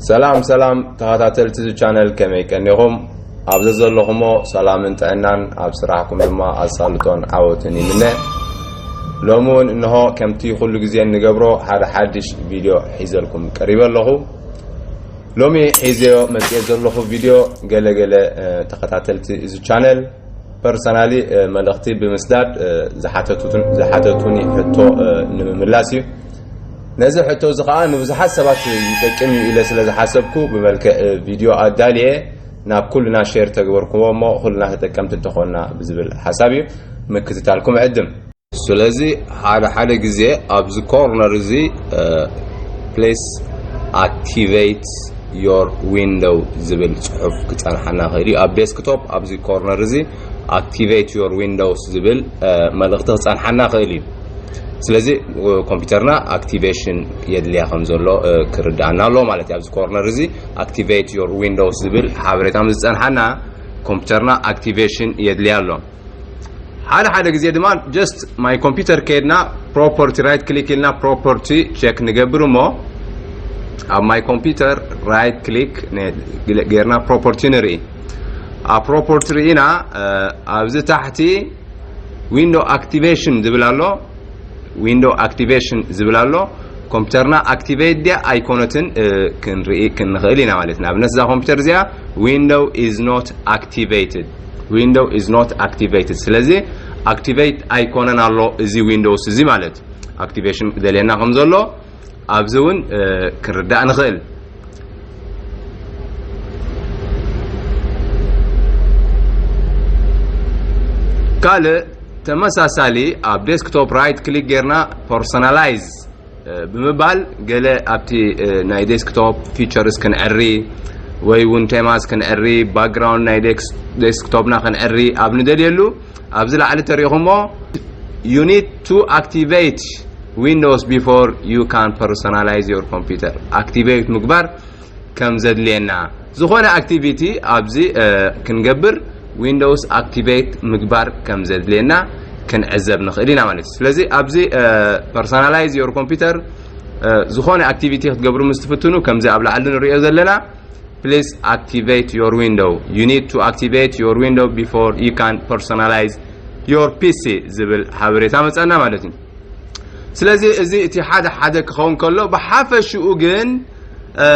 ሰላም ሰላም ተኸታተልቲ እዚ ቻነል፣ ከመይ ቀኒኹም? ኣብ ዘዘለኹሞ ሰላምን ጥዕናን፣ ኣብ ስራሕኩም ድማ ኣሳልጦን ዓወትን ይምነ። ሎሚ እውን እንሆ ከምቲ ኩሉ ግዜ እንገብሮ ሓደ ሓድሽ ቪድዮ ሒዘልኩም ቀሪበ ኣለኹ። ሎሚ ሒዘዮ መፅኤ ዘለኹ ቪድዮ ገለ ገለ፣ እ፣ ተኸታተልቲ እዚ ቻነል ፐርሰናሊ፣ እ፣ መልእኽቲ ብምስዳድ፣ እ፣ ዝሓተቱትን-፣ ዝሓተቱኒ ሕቶ፣ እ፣ ንምምላስ እዩ። ነዚ ሕቶ እዚ ኸዓ ንብዙሓት ሰባት ይጠቅም እዩ ኢለ ስለ ዝሓሰብኩ ብመልክዕ፣ እ፣ ቪድዮ ኣዳልየ ናብ ኩልና ሼር ተግበርክዎ እሞ ኩልና ተጠቀምቲ እንተኾንና ብዝብል ሓሳብ እዩ። ምክትታልኩም ዕድም። ስለዚ ሓደ ሓደ ግዜ ኣብዚ ኮርነር እዚ፣ እ፣ ፕሊስ ኣክቲቬት ዮር ዊንዶው ዝብል ጽሑፍ ክጸንሓና ይኽእል እዩ። ኣብ ዴስክቶፕ ኣብዚ ኮርነር እዚ ኣክቲቬት ዮር ዊንዶውስ ዝብል፣ እ፣ መልእኽቲ ክጸንሓና ይኽእል እዩ። ስለዚ፣ እ፣ ኮምፒውተርና ኣክቲቬሽን የድልያ ከም ዘሎ፣ እ፣ ክርድኣና ኣለዎ ማለት እዩ። ኣብዚ ኮርነር እዚ ኣክቲቬት ዮር ዊንዶውስ ዝብል ሓበሬታ ምስ ዝጸንሓና ኮምፒውተርና ኣክቲቬሽን የድልያ ኣሎ። ሓደ ሓደ ግዜ ድማ just my computer ከይድና ፕሮፐርቲ ራይት ክሊክ ኢልና ፕሮፐርቲ ቸክ ንገብር እሞ ኣብ my computer ራይት ክሊክ ነ-፣ ጌርና ፕሮፐርቲ ንርኢ። ኣብ ፕሮፐርቲ ርኢና፣ እ፣ ኣብዚ ታሕቲ ዊንዶ ኣክቲቬሽን ዝብል ኣሎ። ዊንዶ ኣክቲቬሽን ዝብል ኣሎ። ኮምፒውተርና ኣክቲቬት ድያ ኣይኮነትን፣ እ፣ ክንርኢ ክንኽእል ኢና ማለት እዩ። ንኣብነት እዛ ኮምፒውተር እዚኣ ዊንዶው is not activated፣ ዊንዶው is not activated። ስለዚ ኣክቲቬት ኣይኮነን ኣሎ እዚ ዊንዶውስ እዚ ማለት እዩ። ኣክቲቬሽን ክደልየና ከም ዘሎ ኣብዚ እውን፣ እ፣ ክንርዳእ ንኽእል። ካልእ ተመሳሳሊ ኣብ ዴስክቶፕ ራይት ክሊክ ጌርና ፐርሶናላይዝ፣ እ፣ ብምባል ገለ ኣብቲ፣ እ፣ ናይ ዴስክቶፕ ፊቸርስ ክንዕሪ ወይ እውን ቴማስ ክንዕሪ፣ ባክግራውንድ ናይ ዴክስ-፣ ዴስክቶፕና ክንዕሪ ኣብ ንደልየሉ ኣብዚ ላዕሊ ተሪእኹሞ you need to activate Windows before you can personalize your computer። ኣክቲቬት ምግባር ከም ዘድልየና፣ ዝኾነ ኣክቲቪቲ ኣብዚ፣ እ፣ ክንገብር ዊንዶውስ ኣክቲቬት ምግባር ከም ዘድልየና ክንዕዘብ ንኽእል ኢና ማለት እዩ። ስለዚ ኣብዚ፣ እ፣ ፐርሶናላይዝ ዮር ኮምፒውተር፣ እ፣ ዝኾነ ኣክቲቪቲ ክትገብሩ ምስ ትፍትኑ ከምዚ ኣብ ላዕሊ ንሪኦ ዘለና please activate your window, you need to activate your window before you can personalize your ፒሲ ዝብል ሓበሬታ መፀና ማለት እዩ። ስለዚ እዚ እቲ ሓደ ሓደ ክኸውን ከሎ፣ ብሓፈሽኡ ግን፣ እ፣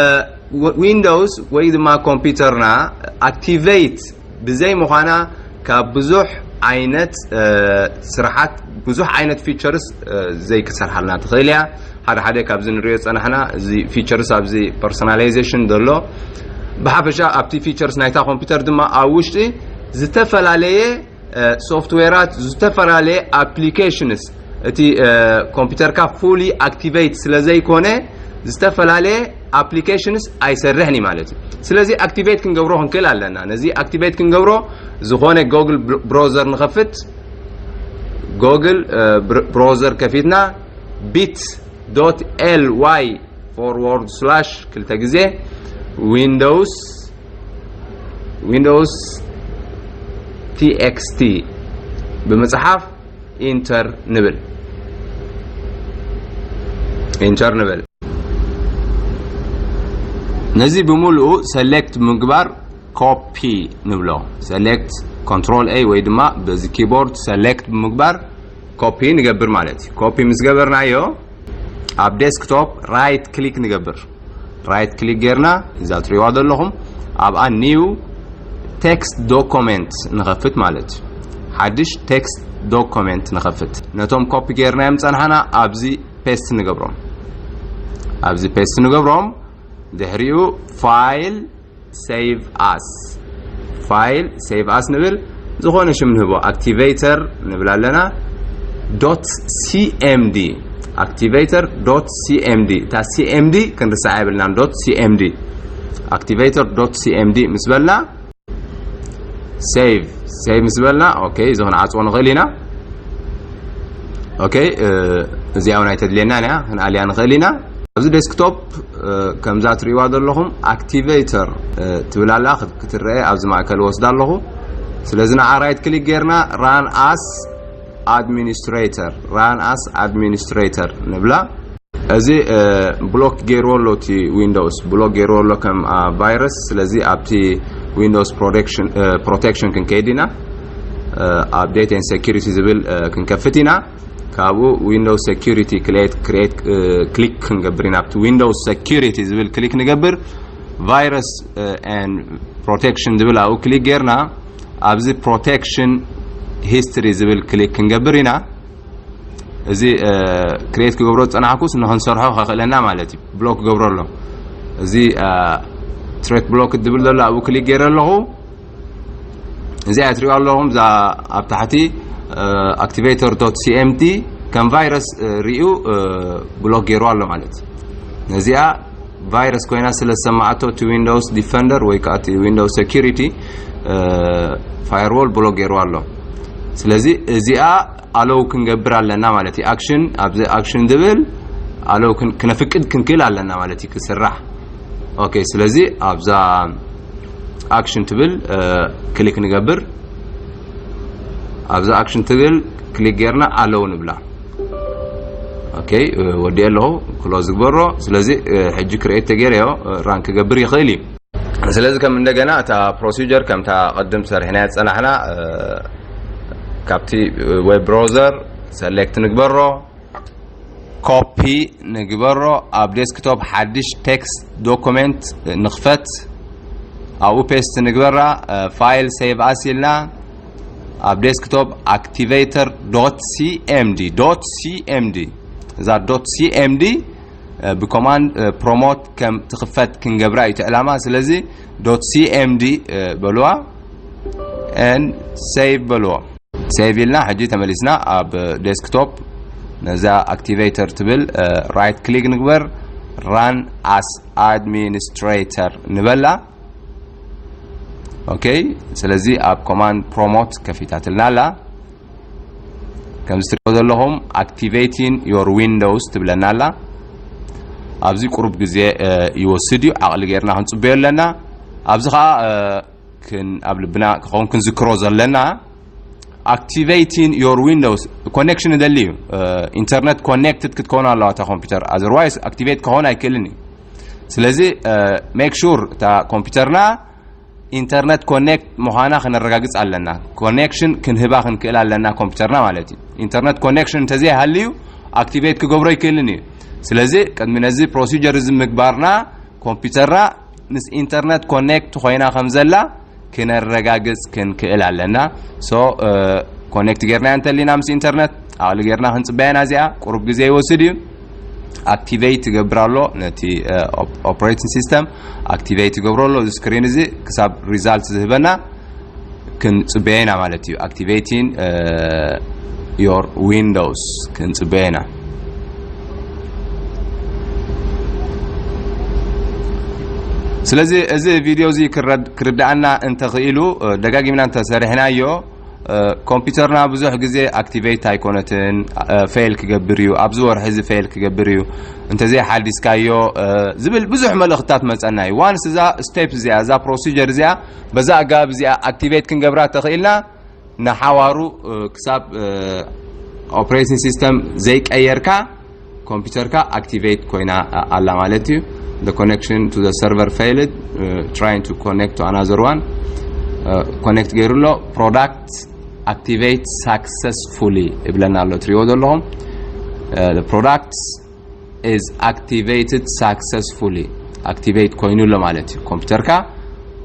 ዊ-፣ ዊንዶውስ ወይ ድማ ኮምፒውተርና ኣክቲቬት ብዘይ ምዃና ካብ ብዙሕ ዓይነት፣ እ፣ ስራሓት ብዙሕ ዓይነት ፊቸርስ፣ እ፣ ዘይክሰርሓልና ትኽእል እያ። ሓደ ሓደ ካብዚ ንሪኦ ዝጸናሕና እዚ ፊቸርስ ኣብዚ ፐርሶናላይዜሽን ዘሎ፣ ብሓፈሻ ኣብቲ ፊቸርስ ናይታ ኮምፒውተር ድማ ኣብ ውሽጢ ዝተፈላለየ እ፣ ሶፍትዌራት፣ ዝተፈላለየ ኣፕሊኬሽንስ፣ እቲ፣ እ፣ ኮምፒውተርካ ፉሊ ኣክቲቬት ስለ ዘይኮነ ዝተፈላለየ ኣፕሊኬሽንስ ኣይሰርሕን እዩ ማለት እዩ። ስለዚ ኣክቲቬት ክንገብሮ ክንክእል ኣለና። ነዚ ኣክቲቬት ክንገብሮ ዝኾነ ጎግል ብሮ-፣ ብሮዘር ንኸፍት። ጎግል፣ እ፣ ብር-፣ ብሮዘር ከፊትና ቢት ዶት ኤል ዋይ ፎርዎርድ ስላሽ ክልተ ግዜ ዊንዶውስ፣ ዊንዶውስ ቲ ኤክስ ቲ ብምጽሓፍ ኢንተር ንብል። ኢንተር ንብል። ነዚ ብምሉኡ ሰሌክት ምግባር ኮፒ ንብሎ። ሰሌክት ኮንትሮል ኤ ወይ ድማ በዚ ኪቦርድ ሰሌክት ብምግባር ኮፒ ንገብር ማለት እዩ። ኮፒ ምስ ገበርናዮ ኣብ ዴስክቶፕ ራይት ክሊክ ንገብር። ራይት ክሊክ ጌርና እዛ ትሪእዋ ዘለኹም ኣብኣ ኒው ቴክስት ዶኮሜንት ንኸፍት ማለት እዩ። ሓድሽ ቴክስት ዶኮሜንት ንኸፍት። ነቶም ኮፒ ጌርናዮም ጸንሓና ኣብዚ ፔስት ንገብሮም። ኣብዚ ፔስት ንገብሮም። ድሕሪኡ ፋይል ሴቭ ኣስ፣ ፋይል ሴቭ ኣስ ንብል። ዝኾነ ሽም ንህቦ። ኣክቲቬተር ንብል ኣለና። ዶት ሲ ኤም ዲ፣ ኣክቲቬተር ዶት ሲ ኤም ዲ። እታ ሲ ኤም ዲ ክንርስዓ የብልናን። ዶት ሲ ኤም ዲ፣ ኣክቲቬተር ዶት ሲ ኤም ዲ ምስ በልና ሴቭ፣ ሴቭ ምስ በልና፣ ኦኬ፣ እዚ ክንዓጽዎ ንኽእል ኢና። ኦኬ፣ እ፣ እዚኣ እውን ኣይተድልየናን እያ፣ ክንኣልያ ንኽእል ኢና። ኣብዚ ዴስክቶፕ፣ እ፣ ከምዛ ትርእይዋ ዘለኹም ኣክቲቬተር፣ እ፣ ትብል ኣላ፣ ክት-፣ ክትረአ ኣብዚ ማእከል ወስዳ ኣለኹ። ስለዚ ንዓ ራይት ክሊክ ጌርና ራን ኣስ ኣድሚኒስትሬተር፣ ራን ኣስ ኣድሚኒስትሬተር ንብላ። እዚ ብሎክ ገይርዎ ኣሎ፣ እቲ ዊንዶውስ ብሎክ ገይርዎ ኣሎ ከም ቫይረስ። ስለዚ ኣብቲ ዊንዶውስ ፕሮቴክሽን ክንከይድ ኢና። ኣፕዴት ኤንድ ሴኩሪቲ ዝብል ክንከፍት ኢና። ካብኡ ዊንዶውስ ሴኩሪቲ ክሊክ ክንገብር ኢና። ኣብቲ ዊንዶውስ ሴኩሪቲ ዝብል ክሊክ ንገብር። ቫይረስ ኤንድ ፕሮቴክሽን ዝብል ኣብኡ ክሊክ ጌርና ኣብዚ ፕሮቴክሽን ሂስትሪ ዝብል ክሊክ ክንገብር ኢና። እዚ ክሬት ክገብሮ ዝፀናሕኩስ ንክንሰርሖ ከኽእለና ማለት እዩ። ብሎክ ክገብሮ ኣሎ። እዚ ትሬት ብሎክ ዝብል ዘሎ ኣብኡ ክሊክ ገይረ ኣለኹ። እዚኣ ትሪኦ ኣለኹም፣ እዛ ኣብ ታሕቲ ኣክቲቬተር ዶት ሲኤምዲ ከም ቫይረስ ሪኡ ብሎክ ገይሩ ኣሎ ማለት እዩ። ነዚኣ ቫይረስ ኮይና ስለ ዝሰማዓቶ እቲ ዊንዶውስ ዲፈንደር ወይ ከዓ እቲ ዊንዶውስ ሴኩሪቲ ፋየርዎል ብሎክ ገይሩ ኣሎ። ስለዚ እዚኣ ኣለው ክንገብር ኣለና ማለት እዩ። ኣክሽን፣ ኣብዚ ኣክሽን ዝብል ኣለው ክነፍቅድ ክንክእል ኣለና ማለት እዩ ክስራሕ። ኦኬ፣ ስለዚ ኣብዛ ኣክሽን ትብል ክሊክ ንገብር። ኣብዛ ኣክሽን ትብል ክሊክ ጌርና ኣለው ንብላ። ኦኬ፣ ወዲኤ ኣለኹ፣ ክሎዝ ዝግበሮ። ስለዚ ሕጂ ክሬት ተገይረዮ ራን ክገብር ይኽእል እዩ። ስለዚ ከም እንደገና እታ ፕሮሲጀር ከምታ ቅድም ሰሪሕናያ ዝፀናሕና ካብቲ ዌብ ብራውዘር ሰሌክት ንግበሮ፣ ኮፒ ንግበሮ። ኣብ ዴስክቶፕ ሓድሽ ቴክስት ዶኩሜንት ንኽፈት። ኣብኡ ፔስት ንግበራ። ፋይል ሴቭ ኣስ ኢልና ኣብ ዴስክቶፕ ኣክቲቬተር ዶት ሲኤምዲ፣ ዶት ሲኤምዲ፣ እዛ ዶት ሲኤምዲ ብኮማንድ ፕሮሞት ከም ትኽፈት ክንገብራ እዩ እቲ ዕላማ። ስለዚ ዶት ሲኤምዲ በልዋ፣ ን ሴቭ በልዎ። ሴቭ ኢልና ሕጂ ተመሊስና ኣብ ዴስክቶፕ ነዛ ኣክቲቬተር ትብል ራይት ክሊክ ንግበር፣ ራን ኣስ ኣድሚኒስትሬተር ንበላ። ኦኬ፣ ስለዚ ኣብ ኮማንድ ፕሮሞት ከፊታትልና ኣላ። ከምዚ ትሪኦ ዘለኹም ኣክቲቬቲን ዮር ዊንዶውስ ትብለና ኣላ። ኣብዚ ቁሩብ ግዜ ይወስድ እዩ፣ ዓቕሊ ጌርና ክንፅበዮ ኣለና። ኣብዚ ከዓ ክን ኣብ ልብና ክኸውን ክንዝክሮ ዘለና ኣክቲቬቲን ዮር ዊንዶውስ ኮኔክሽን ይደሊ እዩ። ኢንተርነት ኮኔክትድ ክትከውን ኣለዋ እታ ኮምፒውተር፣ ኣዘርዋይስ ኣክቲቬት ክኸውን ኣይክእልን እዩ። ስለዚ ሜክ ሹር እታ ኮምፒውተርና ኢንተርነት ኮኔክት ምዃና ክነረጋግፅ ኣለና። ኮኔክሽን ክንህባ ክንክእል ኣለና ኮምፒውተርና ማለት እዩ። ኢንተርነት ኮኔክሽን እንተዘይሃልዩ ኣክቲቬት ክገብሮ ኣይክእልን እዩ። ስለዚ ቅድሚ ነዚ ፕሮሲጀር እዚ ምግባርና ኮምፒውተርና ምስ ኢንተርነት ኮኔክት ኮይና ከም ዘላ ክነረጋግፅ ክንክእል ኣለና። ሶ ኮኔክት ጌርና እንተሊና ምስ ኢንተርነት ዓቕሊ ጌርና ክንፅበያ ኢና። እዚኣ ቁሩብ ግዜ ይወስድ እዩ። ኣክቲቬት ይገብር ኣሎ፣ ነቲ ኦፕሬቲንግ ሲስተም ኣክቲቬት ይገብሮ ኣሎ። እዚ ስክሪን እዚ ክሳብ ሪዛልት ዝህበና ክንፅበያ ኢና ማለት እዩ። ኣክቲቬቲን ዮር ዊንዶውስ ክንፅበያ ኢና። ስለዚ እዚ ቪድዮ እዚ ክረድ- ክርድኣና እንተኽኢሉ ደጋጊምና እንተሰሪሕናዮ ኮምፒውተርና ብዙሕ ግዜ ኣክቲቬት ኣይኮነትን፣ ፌል ክገብር እዩ፣ ኣብዚ ወርሒ እዚ ፌል ክገብር እዩ እንተዘይ ሓዲስካዮ ዝብል ብዙሕ መልእኽትታት መፀና እዩ። ዋንስ እዛ ስቴፕ እዚኣ፣ እዛ ፕሮሲጀር እዚኣ በዛ ኣገባብ እዚኣ ኣክቲቬት ክንገብራ ተኽኢልና ንሓዋሩ ክሳብ ኦፕሬቲንግ ሲስተም ዘይቀየርካ ኮምፒውተርካ ኣክቲቬት ኮይና ኣላ ማለት እዩ። The connection to the server failed, trying to connect to another one. ኮኔክት ገይሩ ኣሎ። Product activate successfully ይብለና ኣሎ፣ ትሪኦ ዘለኹም። The product is activated successfully, ኣክቲቬት ኮይኑ ኣሎ ማለት እዩ። ኮምፒውተርካ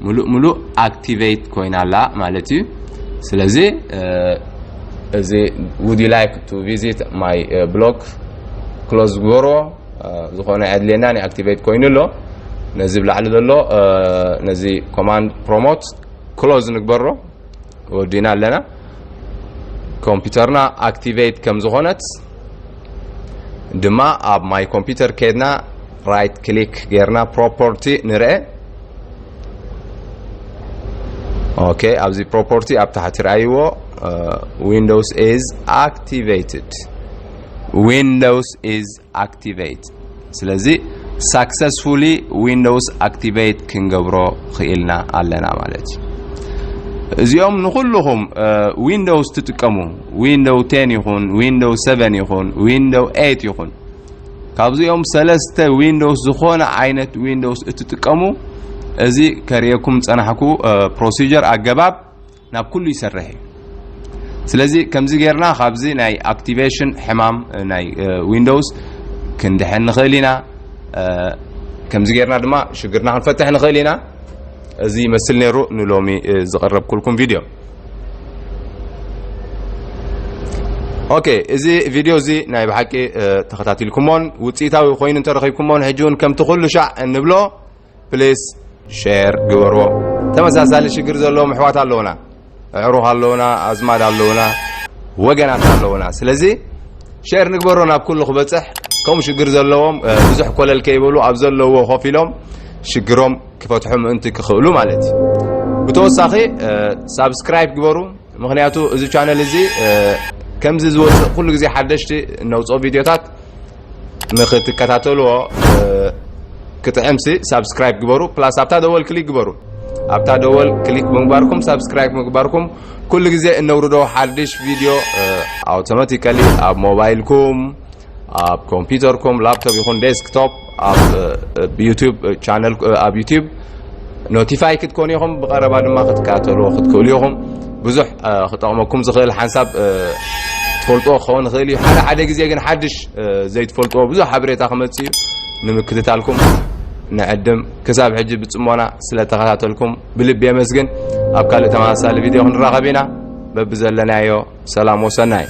ሙሉእ ሙሉእ ኣክቲቬት ኮይና ኣላ ማለት እዩ። ስለዚ እዚ would you like to visit my blog ክሎዝ ግበርዎ። ዝኾነ ኣድልየና ንኣክቲቬት ኮይኑ ኣሎ። ነዚ ብላዕሊ ዘሎ ነዚ ኮማንድ ፕሮሞት ክሎዝ ንግበሮ። ወዲና ኣለና። ኮምፒውተርና ኣክቲቬት ከም ዝኾነት ድማ ኣብ ማይ ኮምፒውተር ከድና ራይት ክሊክ ጌርና ፕሮፐርቲ ንርአ። ኦኬ፣ ኣብዚ ፕሮፐርቲ ኣብ ታሕቲ ርኣይዎ፣ Windows is activated፣ Windows is activate። ስለዚ ሳክሰስፉሊ ዊንዶውስ ኣክቲቬት ክንገብሮ ክኢልና ኣለና ማለት እዩ። እዚኦም ንኩልኹም ዊንዶውስ ትጥቀሙ፣ ዊንዶው ቴን ይኹን፣ ዊንዶው ሰቨን ይኹን፣ ዊንዶው ኤይት ይኹን፣ ካብዚኦም ሰለስተ ዊንዶውስ ዝኾነ ዓይነት ዊንዶውስ እትጥቀሙ፣ እዚ ከርእየኩም ዝጸናሕኩ ፕሮሲጀር ኣገባብ ናብ ኩሉ ይሰርሕ እዩ። ስለዚ ከምዚ ጌርና ካብዚ ናይ ኣክቲቬሽን ሕማም ናይ ዊንዶውስ ክንድሕን ንኽእል ኢና። ከምዚ ጌርና ድማ ሽግርና ክንፈትሕ ንኽእል ኢና። እዚ ይመስል ነይሩ ንሎሚ ዝቐረብኩልኩም ቪድዮ። ኦኬ፣ እዚ ቪድዮ እዚ ናይ ብሓቂ ተኸታቲልኩሞን ውፅኢታዊ ኮይኑ እንተረኺብኩሞን፣ ሕጂ እውን ከምቲ ኩሉ ሻዕ እንብሎ ፕሊስ ሼር ግበርዎ። ተመሳሳሊ ሽግር ዘለዎም ኣሕዋት ኣለውና፣ ኣዕሩኽ ኣለውና፣ ኣዝማድ ኣለውና፣ ወገናት ኣለውና። ስለዚ ሼር ንግበሮ ናብ ኩሉ ክበፅሕ፣ ከምኡ ሽግር ዘለዎም ብዙሕ ኮለል ከይበሉ ኣብ ዘለዎ ኮፍ ኢሎም ሽግሮም ክፈትሑ ምእንቲ ክኽእሉ ማለት እዩ። ብተወሳኺ ሳብስክራይብ ግበሩ። ምኽንያቱ እዚ ቻነል እዚ ከምዚ ዝወፅእ ኩሉ ግዜ ሓደሽቲ ነውፅኦ ቪድዮታት ንክትከታተልዎ ክጥዕምሲ ሳብስክራይብ ግበሩ። ፕላስ ኣብታ ደወል ክሊክ ግበሩ። ኣብታ ደወል ክሊክ ብምግባርኩም ሳብስክራይብ ምግባርኩም ኩሉ ግዜ እነውርዶ ሓድሽ ቪድዮ ኣውቶማቲካሊ ኣብ ሞባይልኩም፣ ኣብ ኮምፒውተርኩም፣ ላፕቶፕ ይኹን ዴስክቶፕ፣ ኣብ ዩቲዩብ ቻነል፣ ኣብ ዩቲዩብ ኖቲፋይ ክትኮኑ ኢኹም። ብቐረባ ድማ ክትከታተልዎ ክትክእሉ ኢኹም። ብዙሕ ክጠቕመኩም ዝኽእል ሓንሳብ ትፈልጥዎ ክኸውን ይኽእል እዩ። ሓደ ሓደ ግዜ ግን ሓድሽ ዘይትፈልጥዎ ብዙሕ ሓበሬታ ክመጽእ እዩ። ንምክትታልኩም ንዕድም። ክሳብ ሕጂ ብጽሞና ስለ ተኸታተልኩም ብልቢ የመስግን። ኣብ ካልእ ተመሳሳሊ ቪድዮ ክንራኸብ ኢና። በብዘለናዮ ሰላም ወሰናይ።